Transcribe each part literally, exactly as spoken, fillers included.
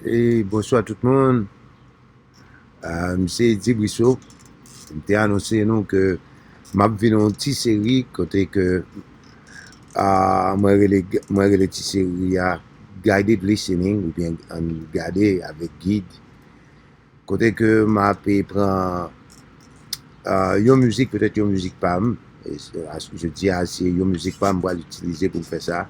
E bonswa tout moun. Ah, m se Eddy Brissot. M te anonse nou ke m ap vin yon ti seri kote ke ah, mwen rele, mwen rele ti seri a Guided Listening oubyen ann gade avèk gid. Kote ke m ape pran ah, yon mizik, petèt yon mizik pa m. E, jodi a, se yon mizik pa m m pral itilize pou m fè sa.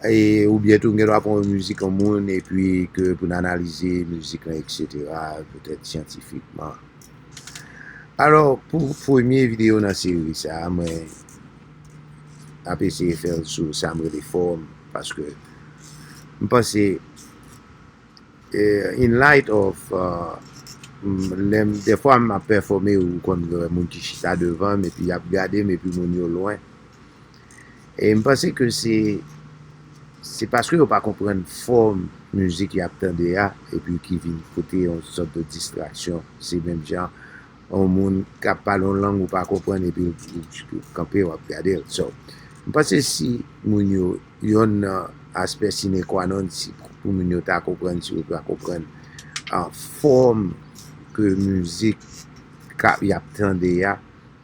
E, oubyen tou, m gen dwa pran yon mizik yon moun epi ke pou n analize mizik lan, etsetera, petèt syantifikman. Alò, pou premye videyo nan seri sa a, mwen ap eseye fè l sou sa m rele fòm, paske m panse eh, in light of uh, m- lè m- dèfwa m ap pèfòme ou konn gen moun ki chita devan m epi y ap gade m epi moun yo lwen. E m panse ke se se paske yo pa konprann fòm mizik y ap tande a epi ki vin pote yon sòt de distraksyon. Se menm jan yon moun k ap pale yon lang ou pa konprann epi ou kanpe w ap gade l. So, m panse si moun yo, yonn nan aspè sine kwa non si pou moun yo ta konprann, si yo ta konprann ah, fòm ke mizik k ap, y ap tande a,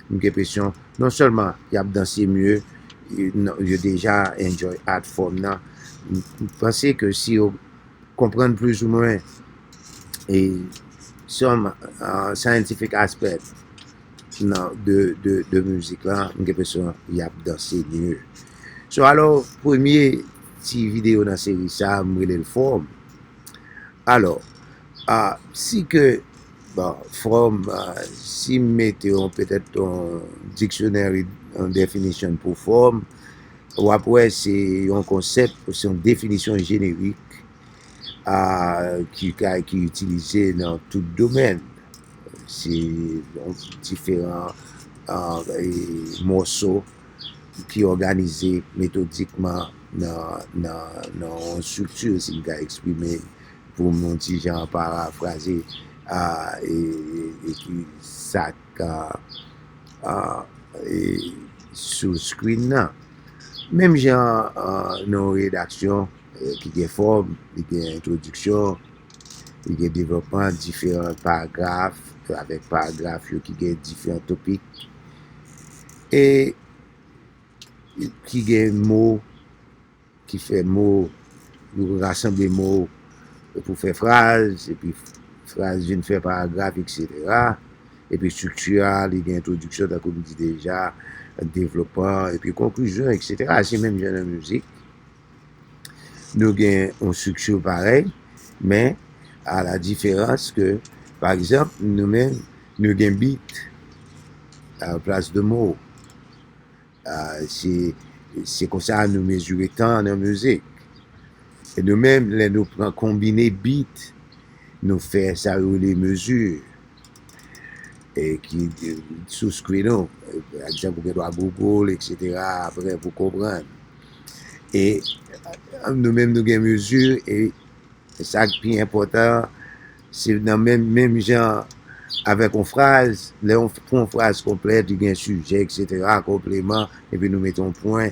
m gen enpresyon non sèlman y ap danse mye, yo deja enjoy art fòm nan. M panse ke si yo konprann plizoumwen e some uh, scientific aspect nan, de, de, de mizik la, m gen enpresyon y ap danse mye. So, alò, premye ti videyo nan seri sa, m rele l fòm. Alò, ah, si ke, bon, fòm, ah, si m mete yon, petèt yon dictionary, yon definition pou fòm, w ap wè se yon konsèp, se yon definisyon jenerik a, ki ka ki itilize nan tout domèn. Se yon diferan a, e, mòso ki òganize metodikman nan, nan, nan yon estrikti, si m ka eksprime pou m yon ti jan parafraze a, e, e ki sa k a, a, e, sou screen nan. Menm jan a, nan yon redaksyon, eh, ki gen fòm, li gen entwodiksyon, li gen devlopman diferan paragraf, avèk paragraf yo ki gen diferan topik, e ki gen mo, ki fè mo, nou rasanble mo pou fè fraz, epi fraz vin fè paragraf, etsetera. Epi estrikti a, li gen entwodiksyon, tankou m di deja, devlopman, epi konklizyon, etsetera. Se menm jan nan mizik. Nou gen yon estrikti parèy, men a la diferans ke, pa egzanp, nou menm, nou gen beat a la plas de mo. Ah, se, se konsa nou mezire tan nan mizik. E nou menm, lè nou pran konbine beat, nou fè sa yo rele mezi. E ki e, sou screen nou. Pa egzanp, ou gen dwa Google, etsetera, apre pou konprann. E nou menm, nou gen mezi, e sa k pi enpòtan, se nan menm, menm jan avèk yon fraz, lè yon, pou yon fraz konplèt, li gen sijè, etsetera, konpleman, epi nou mete yon pwen.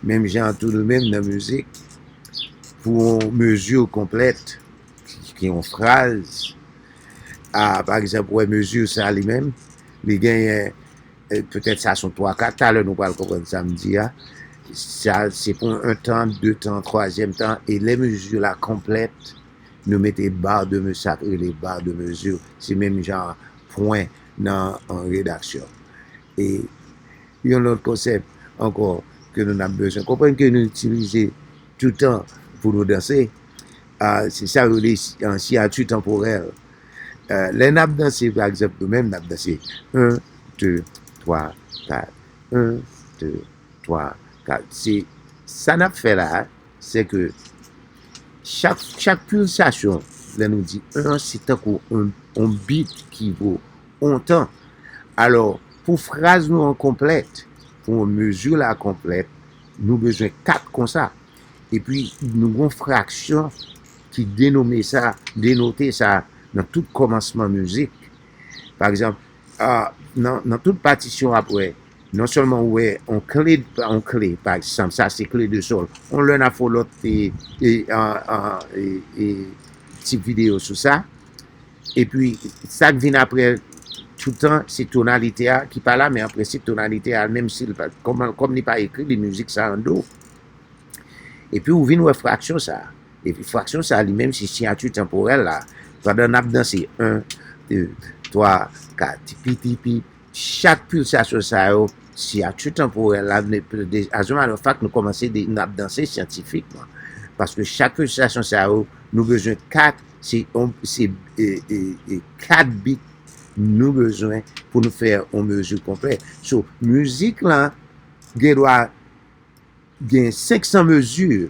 Menm jan tou nou menm nan mizik, pou yon mezi konplèt, ki, ki yon fraz, a, pa egzanp, wè mezi sa li menm, li genyen, e, petèt sa se yon twa kat, talè nou pral konprann sa m di a. Sa, se pou yon tan, de tan, twazyèm tan, e lè mezi la konplèt, nou mete ba de mezi, sa k rele ba de mezi, se menm jan pwen nan, an redaksyon. E yon lòt konsèp ankò ke nou n ap bezwen konprann ke nou itilize toutan pou nou danse, a, se sa yo rele si- an siyati tanporèl. A, lè n ap danse, pa egzanp, nou menm, n ap danse en, de, twa, kat. En, de, twa, kat. Se sa n ap fè la, se ke chak, chak pilsasyon, lè nou di en, se tankou yon, yon beat ki vo yon tan. Alò, pou fraz nou an konplèt, pou mezi la konplèt, nou bezwen kat konsa. Epi, nou gen yon fraksyon ki denome sa, denote sa nan tout kòmansman mizik. Pa egzanp, a, nan, nan tout patisyon w ap wè, Non sèlman ou wè yon kle, yon kle, pa egzanp, sa se kle de sòl. On lè n a fè lòt e, e, an, an, e, e, tip videyo sou sa. Epi, sa k vin apre, toutan, se tonalite a ki pa la, men an prensip, tonalite a, menm si l pa, kòm, kòm li pa ekri, li mizik sa an do. Epi ou vin wè fraksyon sa. Epi fraksyon sa, li menm, se siyati tanporèl la. Pandan n ap danse, en, de, twa, kat, tipi, tipi, chak pilsasyon sa yo, siyati tanporèl la, ne- de- as a matter of fact, nou kòmanse de, n ap danse syantifikman. Paske chak pilsasyon sa yo, nou bezwen kat, se, on- se e, e, e, kat bit nou bezwen pou nou fè yon mezi konplè. So, mizik lan gen dwa gen senk san mezi,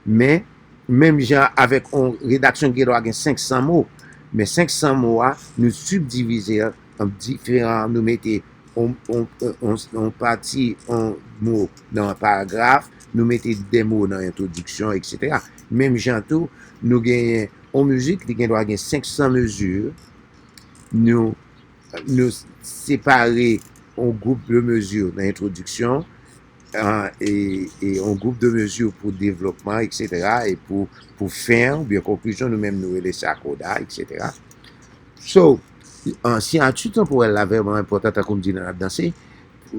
men menm jan avèk yon redaksyon ki gen dwa gen senk san mo, men senk san mo a, nou sibdivize l an diferan, nou mete yon, yon, yon, yon pati, yon mo nan paragraf, nou mete de mo nan entwodiksyon, etsetera. Menm jan tou, nou genyen yon mizik, li gen dwa gen senk san mezi, nou, nou separe yon gwoup de mezi nan entwodiksyon, an, e, e yon gwoup de mezi pou devlopman, etsetera, e pou, pou fen oubyen konklizyon, nou menm nou rele sa koda, etsetera. So, an, siyati tanporèl la vrèman enpòtan, tankou m di nan ap danse.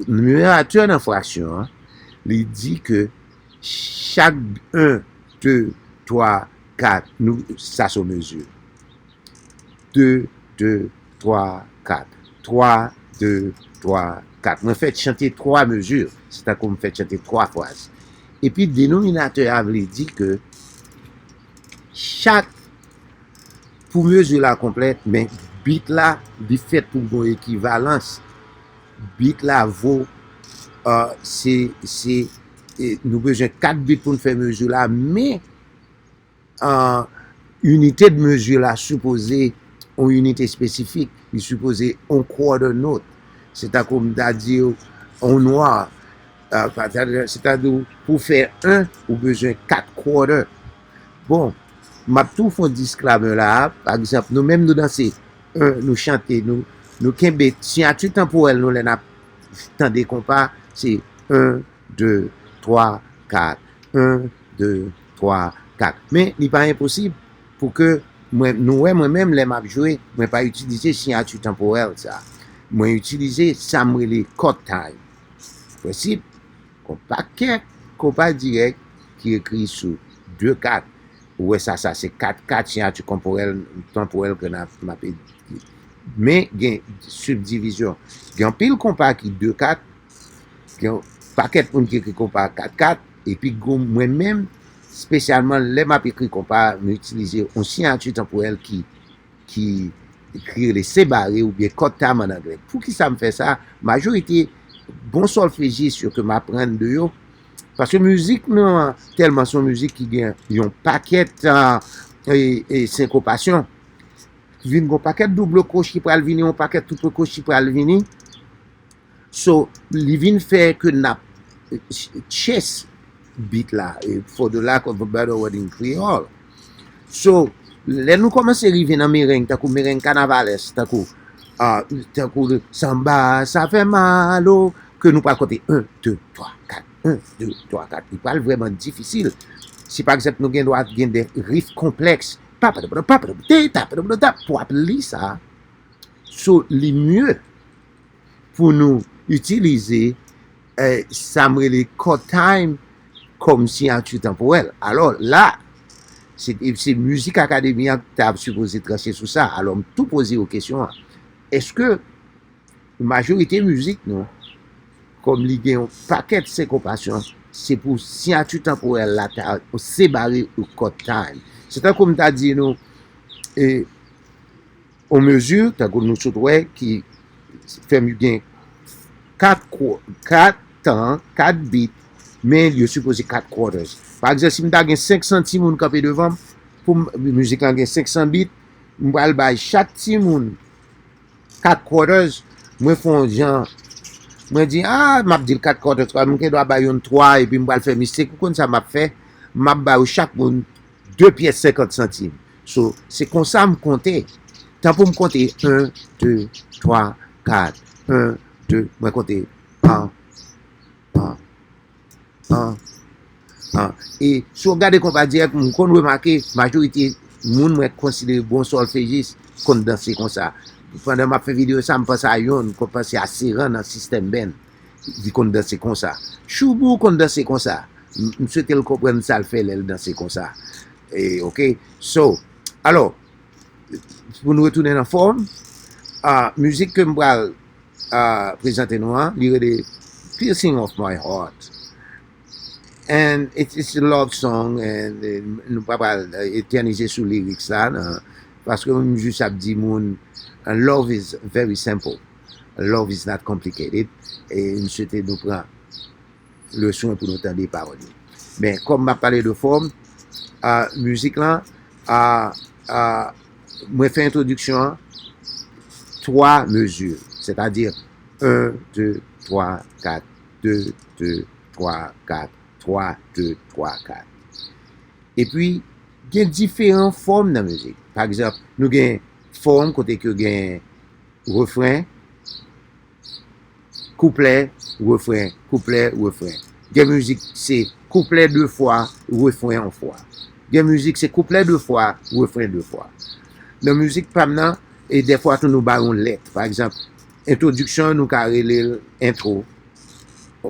Nimeratè nan fraksyon an, li di ke chak en, de, twa, kat, nou, sa se yon mezi. De, de, twa, kat. Twa, de, twa, kat. Mwen fèt chante twa mezi. Se tankou m fèt chante twa fraz. Epi denominatè a vle di ke chak, pou mezi la konplèt, men bit la, li fèt pou gon ekivalans. Bit la vo, euh, se, se, e, nou bezwen kat bit pou n fè mezi la, men an, inite de mezi la sipoze yon inite espesifik, li sipoze yon quarter note. Se tankou m ta di w, yon nwa, a, pa- sètadi pou fè en, ou bezwen kat quarter. Bon, m ap tou fè yon disclaimer la, pa egzanp, nou menm nou danse, en, nou chante, nou, nou kenbe siyati tanporèl nou lè n ap tande konpa, se en, de, twa, kat, en, de, twa, kat. Men, li pa enposib pou ke mwen, nou wè mwen menm lè m ap jwe, mwen pa itilize siyati tanporèl sa. Mwen itilize sa m rele chord time. Prensip, gon pakèt konpa dirèk ki ekri sou de kat. Ou wè sa, sa se kat kat, siyati tanporèl, tanporèl ke n ap, m ap Men gen sibdivizyon. Gen anpil konpa ki de kat, gen yon pakèt moun ki ekri konpa kat kat, epi gon mwen menm, espesyalman lè m ap ekri konpa, m itilize yon siyati tanporèl ki, ki, ki rele sebare oubyen chord time an anglè. Poukisa m fè sa? Majorite bon sòlfejis yo ke m aprann de yo, paske mizik nou an tèlman se yon mizik ki gen yon pakèt, e, e, senkopasyon. Vin gon pakèt double crochet ki pral vini, yon pakèt triple crochet ki pral vini. So, li vin fè ke n ap chase beat la, e, for the lack of a better word in Creole. So, lè nou kòmanse rive nan mereng, tankou mereng kanavalès, tankou, ah, tankou samba, sa fè mal, oh, ke nou pral konte en, de, twa, kat, en, de, twa, kat. Li pral vrèman difisil. Si pa egzanp nou gen dwa gen de riff konplèks, pa, pa, pa, pa, pa, te, ta, pa, pa, ta, pou ap li sa. So, li mye pou nou itilize, eh, sa m rele chord time kòm siyati tanporèl. Alò, la, se, se Mizik Akademi an ki ta sipoze tranche sou sa. Alò, m tou poze yo kesyon an. Èske majorite mizik nou, kòm li gen yon pakèt senkopasyon, se pou siyati tanporèl la ta sebare ou chord time. Se tankou m ta di nou, e, on mezi, tankou nou sot wè, ki fè m gen kat kwa-, kat tan, kat beat, men yo sipoze kat quarters. Pa egzanp, si m ta gen senk san timoun kanpe devan m, pou m, mizik lan gen senk san beat, m pral bay chak timoun kat quarters, mwen fè yon jan, mwen di, ah, m ap di l kat quarters, mwen gen dwa bay youn twa, epi m pral fè mistake. Ou konn sa m ap fè? M ap ba yo chak moun de pyès senkant santim. So, se konsa m konte. Tan pou m konte en, de, twa, kat, en, de, mwen konte an, an, an, an. E si w gade konpa dirèk, m konn remake, majorite moun mwen konsidere bon sòlfejis konn danse konsa. Pandan m ap fè videyo sa, m panse a yonn, m konn panse a Seran nan Sistèm Band. Li konn danse konsa. Choubou konn danse konsa. M, m swete l konprann sa l fè lè l danse konsa. E, ok? So, alò, pou nou retounen nan fòm, ah, mizik ke m pral, ah, prezante nou an, li rele Piercing of My Heart. And it's, it's a love song, and, eh, nou pa pral, eh, etènize sou lyrics la, nan, paske m jis ap di moun, uh, love is very simple. Love is not complicated. E m swete nou pran le swen pou nou tande pawòl yo. Men, kòm m ap pale de fòm, ah, mizik lan, ah, ah, mwen fè entwodiksyon an, twa mezi, sètadi en, de, twa, kat, de, de, twa, kat, twa, de, twa, kat. Epi, gen diferan fòm nan mizik. Pa egzanp, nou gen fòm kote ke gen refren, kouplè, refren, kouplè, refren. Gen mizik se kouplè de fwa, refren yon fwa. Gen mizik se kouplè de fwa, refren de fwa. Nan mizik pa m nan, e dèfwa tou nou ba yon lèt. Pa egzanp, entwodiksyon nou ka rele l entwo.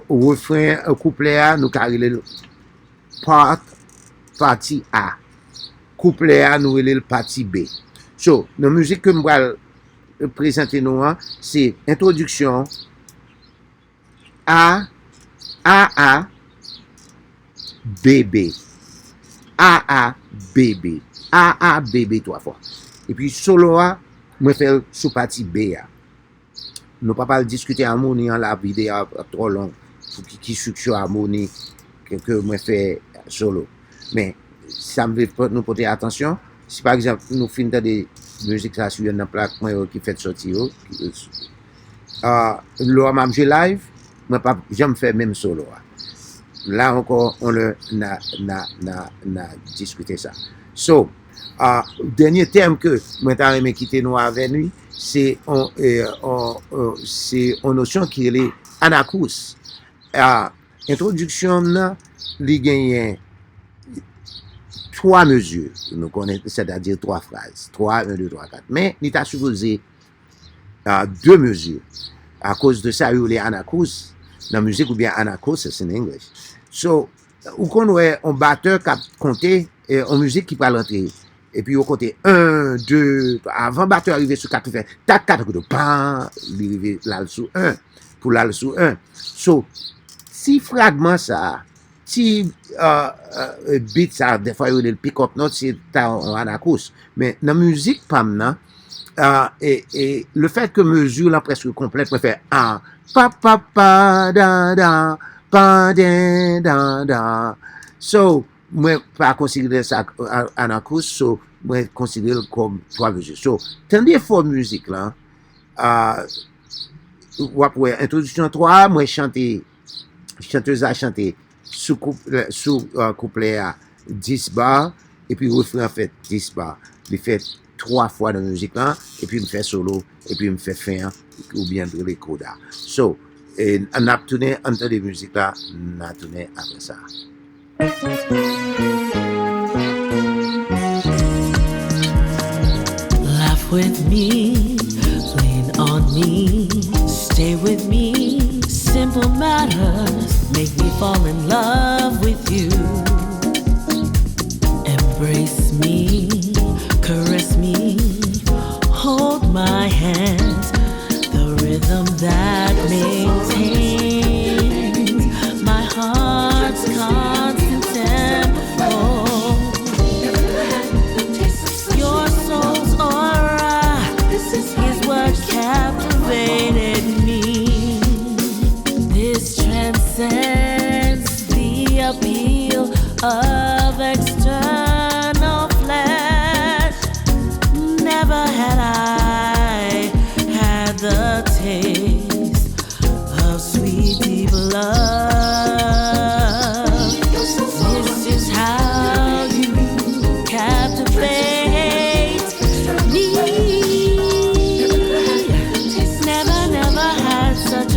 Refren, kouplè a nou ka rele l part, pati A. Kouplè a nou rele l pati B. So, nan mizik ke m pral prezante nou an, se entwodiksyon, A, A, A, B, B. A, A, B, B. A, A, B, B twa fwa. Epi solo a, mwen fè l sou pati B a. Nou pa pral diskite amoni an la, videyo a ap twò long. Pou ki, ki estriktè amoni ke, ke mwen fè solo. Men, sa m vle pou nou pote atansyon, si pa egzanp, nou fin tande mizik sa sou yonn nan plak mwen yo ki fèk sòti yo, ki, ah, lè m ap jwe live, mwen p ap janm fè menm solo a. La ankò, on lè n a, n a, n a, n a diskite sa. So, ah, dènye tèm ke mwen ta renmen kite nou avè li, se on, eh, on, eh, se on nosyon ki rele anakous. Ah, entwodiksyon m nan, li genyen twa mezi, nou konnen, sètadi twa fraz. Twa, en, de, twa, kat. Men, li ta sipoze, ah, de mezi. Akoz de sa, yo rele anakous nan mizik oubyen anakosis in English. So, ou konn wè on batè k ap konte, eh, on mizik ki pral rantre. Epi yo konte en, de, avan batè a rive sou kat, li fè tak, kat, kat, pan, li rive l al sou en, pou l al sou en. So, ti fragman sa a, ti, euh, euh, beat sa a, dèfwa yo rele l pick up note, se ta yon anakous. Men nan mizik pa m nan, euh, e, e le fèt ke mezi lan prèske konplèt, mwen fè a, pa, pa, pa, da, da, pa, den, da, da. So, mwen pa konsidere sa a, anakous, so, mwen konsidere l kòm twa mezi. So, tande fòm mizik lan, a, w ap wè entwodiksyon twa, mwen chante, chantez la chante sou koup-, sou, a, kouplè a dis ba, epi refren an fè dis ba. Li fè twa fwa nan mizik lan, epi m fè solo, epi m fè fen an, oubyen rele koda. So, e, n ap tounen, ann tande mizik la, n a tounen apre sa. Laugh with me, lean on me, stay with me. Simple matters make me fall in love with you. Embrace me, caress me, hold my hand. The rhythm that maintains my heart's constant tempo. Your soul's aura is what captivated me. This transcends the appeal of external flesh. Never had I had the taste of sweet deep love. This is how you captivate me. Never, never had such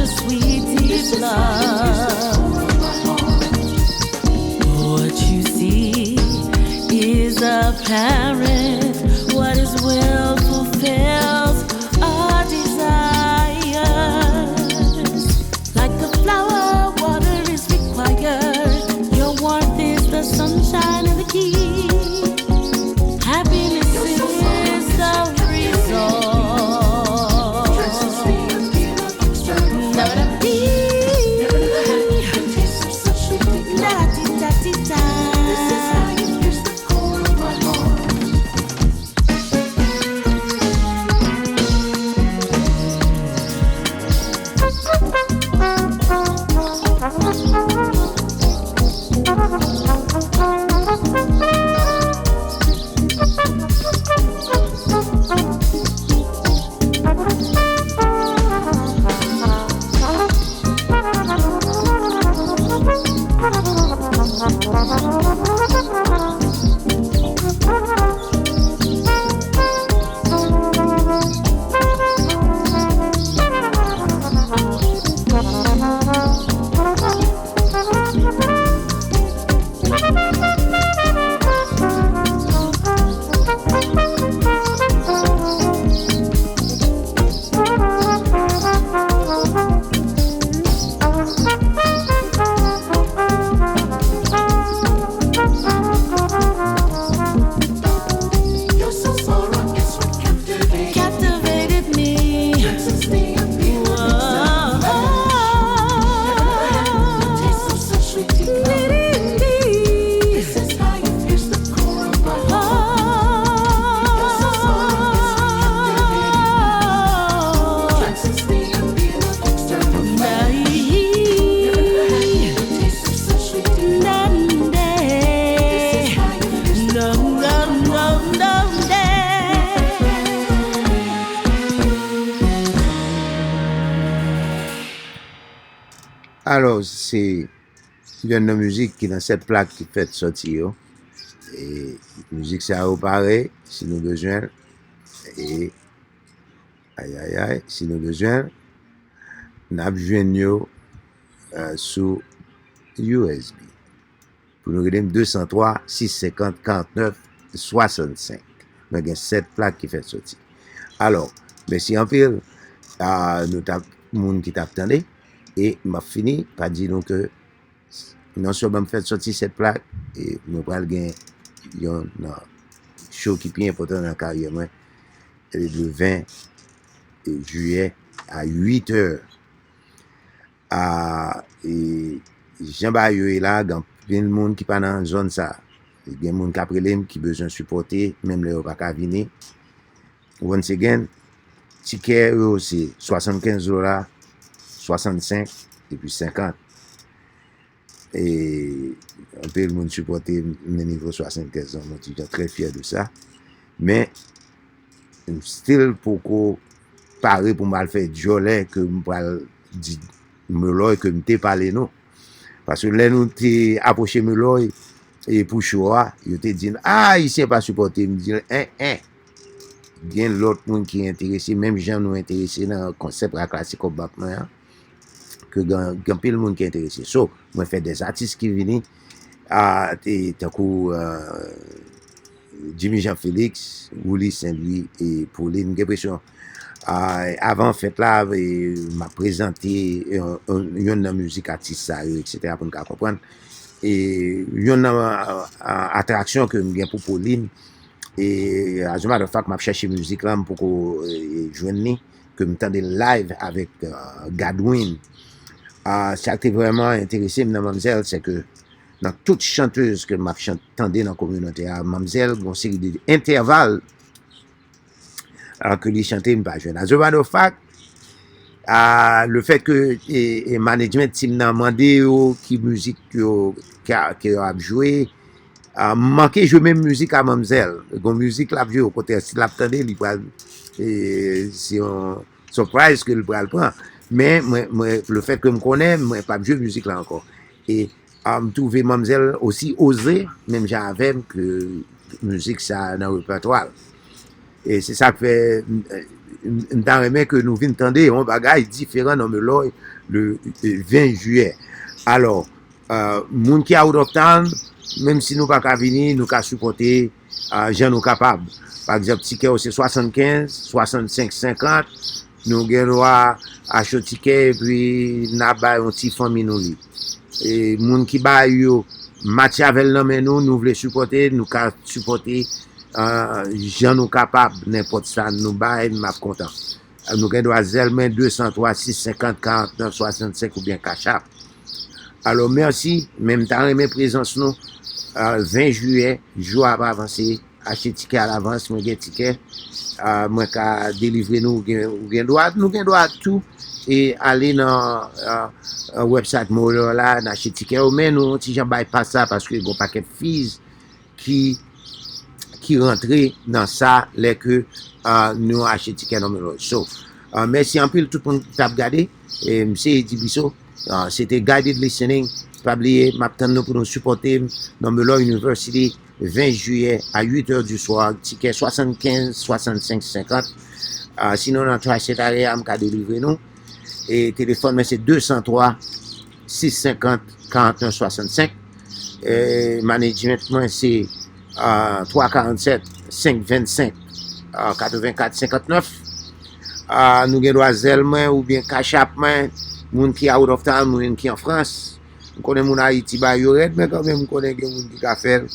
Apparent, what is will fulfills our desires. Like a flower, water is required. Your warmth is the sunshine and the key. Happiness is the result. Captivated me. Whoa. Alò, se yonn nan mizik ki nan sèt plak ki fèt sòti yo. E mizik sa yo pare, si nou bezwen l. E, ayayay, si nou bezwen l, n ap jwenn yo, eh, sou U S B. Pou nou rele m, de san twa, sis senkant, karant nèf, swasannsenk. Mwen gen sèt plak ki fèt sòti. Alò, mèsi anpil a nou t ap, moun ki t ap tande. E m ap fini pa di nou ke non sèlman m fèt sòti sèt plak, e mwen pral gen yon nan show ki pi enpòtan nan karyè mwen, e le ven jiyè a uit è. A, e, jan bagay yo ye la, gen anpil moun ki pa nan zòn sa. Gen moun k ap rele m, ki bezwen sipòte, menm lè yo pa ka vini. Once again, tikè yo se swasannkenz dola, swasannsenk, epi senkant. E anpil moun sipòte m nan nivo swasannkenz an, mwen ti jan trè fyè de sa. Men, m still poko pare pou m al fè djòlè ke m pral di Melòy ke m te pale nou. Paske lè nou te apwoche Melòy, e pou show a, yo te di n, "A, Ayisyen pa sipòte." M di l, "En, en." Gen lòt moun ki enterese, menm jan nou enterese nan konsèp Rakla Sikòb Bap mwen an, ke gen, gen anpil moun ki enterese. So, mwen fè dè atis ki vini, a, te, tankou, eh, Jimmy Jean Felix, Willy Saint Louis e Pauline. M gen enpresyon, a, avan fèt la, e, m ap prezante, e, yon, yonn nan mizik atis sa yo, etsetera, pou n ka konprann. E yonn nan, a, a, atraksyon ke m gen pou Pauline, e, as a matter of fact, m ap chèche mizik la, m poko, e, jwenn li, ke m tande live avèk, e, Godwin. A, sa k te vrèman enterese m nan manmzèl, se ke nan tout chantèz ke m ap chan-, tande nan kominote a, manmzèl, gon seri de entèval, a, ke li chante, m pa jwenn. As a matter of fact, a, le fèt ke, e, e management team nan mande yo ki mizik yo, ke, ke yo ap jwe, a, m manke jwe menm mizik a manmzèl. Gon mizik l ap jwe, okontrè, si l ap tande, li pral, e, se yon surprise ke li pral pran. Men, mwen, mwen, le fèt ke m konnen, mwen p ap jwe mizik la ankò. E, a, m twouve manmzèl osi oze, menm jan avè m, ke mizik sa nan repètwa l. E se sa k fè, m, m, m ta renmen ke nou vin tande yon bagay diferan nan Melòy le, e, ven jiyè. Alò, e, moun ki out of town, Menm si nou pa ka vini, nou ka sipòte, ah, jan nou kapab. Pa egzanp, tikè yo se swasannkenz, swasannsenk, senkant. Nou gen dwa achte yon tikè epi n a bay yon ti fanmi nou li. E moun ki bay yo match avè l nan men nou, nou vle sipòte, nou ka sipòte, ah, jan nou kapab, nenpòt sa nou bay, m ap kontan. Nou gen dwa Zelle mwen, de san twa, sis senkant, karant nèf, swasannsenk oubyen Cash App. Alò, mèsi, men m ta renmen prezans nou, ah, ven jiyè, jou a ap avanse, achte tikè alavans, mwen gen tikè, ah, mwen ka delivre nou, ou gen, ou gen dwa, nou gen dwa tou, e ale nan, ah, ah, website Molor la, n achte tikè yo, men nou, yon ti jan bypass sa, paske gen yon pakèt fees ki, ki rantre nan sa, lè ke, ah, nou achte tikè nan Molor. So, ah, mèsi anpil tout moun ki t ap gade, e m se Eddy Brissot, ah, se te Guided Listening, pa bliye, m ap tann nou pou nou sipòte m nan Molor University, ven jiyè a uit è di swa, tikè swasannkenz, swasannsenk, senkant. Ah, sinon, nan Tri-State Area, m ka delivre nou. E telefòn mwen se de san twa, sis senkant, karant nèf swasannsenk. E management mwen se, ah, twa karannsèt, senk vennsenk, ah, katrevenkat senkannèf. Ah, nou gen dwa Zelle mwen oubyen Cash App mwen, moun ki out of town, moun ki an Frans. M konnen moun Ayiti ba yo rèd, men kanmenm m konnen gen moun ki ka fè l.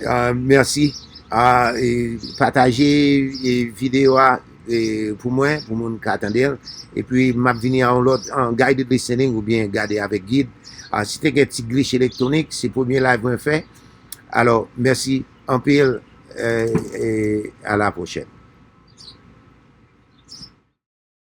Ah, mèsi. Ah, e pataje, e videyo a, e pou mwen, pou moun ka tande l. Epi m ap vini a yon lòt, an guided listening oubyen gade avèk gid. Ah, si te gen ti glitch elektwonik, se premye live mwen fè. Alò, mèsi anpil, e, e a la pwochèn.